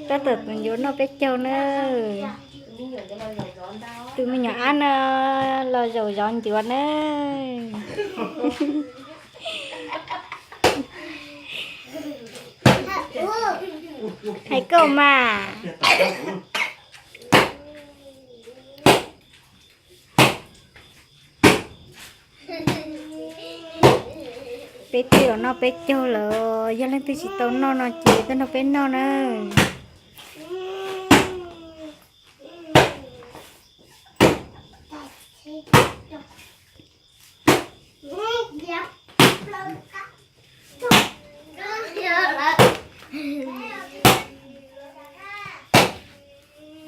Tab tom tus ncuav noj peb caug na. Tus me nyuam ab no los zaum zov ncuav na. Hais koj mas. Peb twb los noj peb caug lawm, yog leej twg tsis tau noj no ces tuaj nrog peb noj na.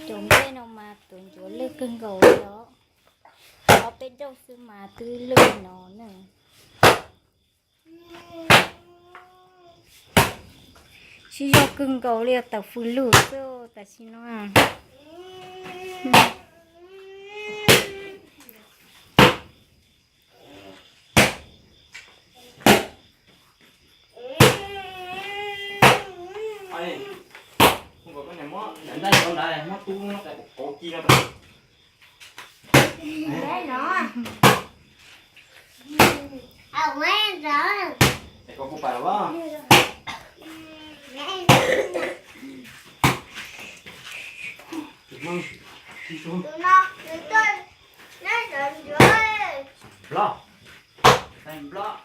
Cov nplej no mas tus ncuav lwj kawg nkaus li os. Ob peb dauj xwb mas twb lwj no na. Sib zog kawg nkaus li, tawm fws lug xwb tam sim no. Nplog, nplog.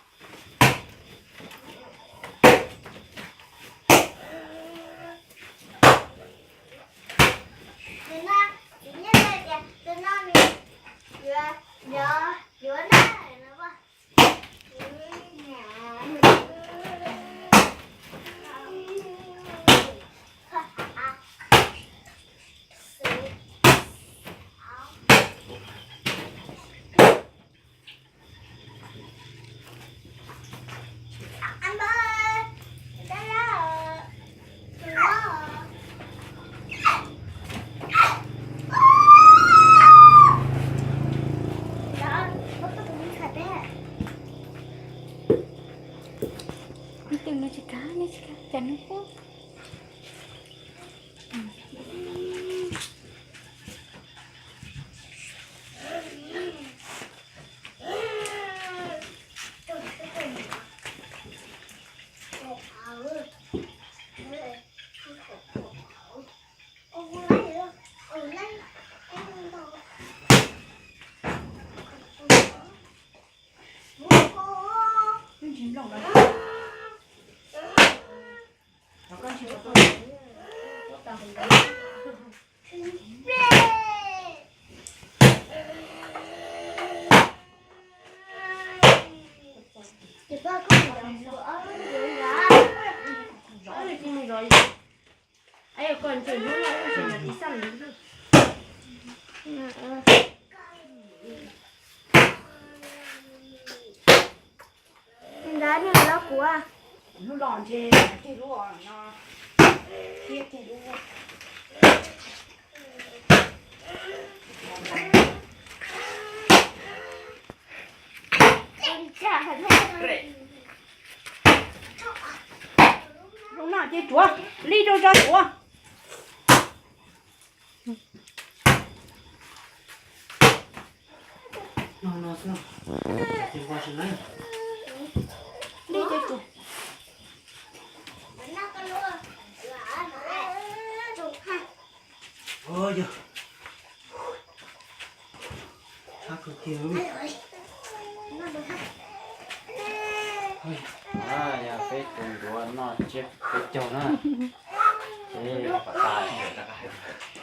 Tus no tsis kav, nws tsis kav, cas nws pub. Ntawd nws los kuv. Hnub no ntshe ceg lub no, thiab ceg lub. Zoo no ces tuav li rau zog tuav. Yog peb tus ncuav noj tsiab peb caug na. Ces pom tas.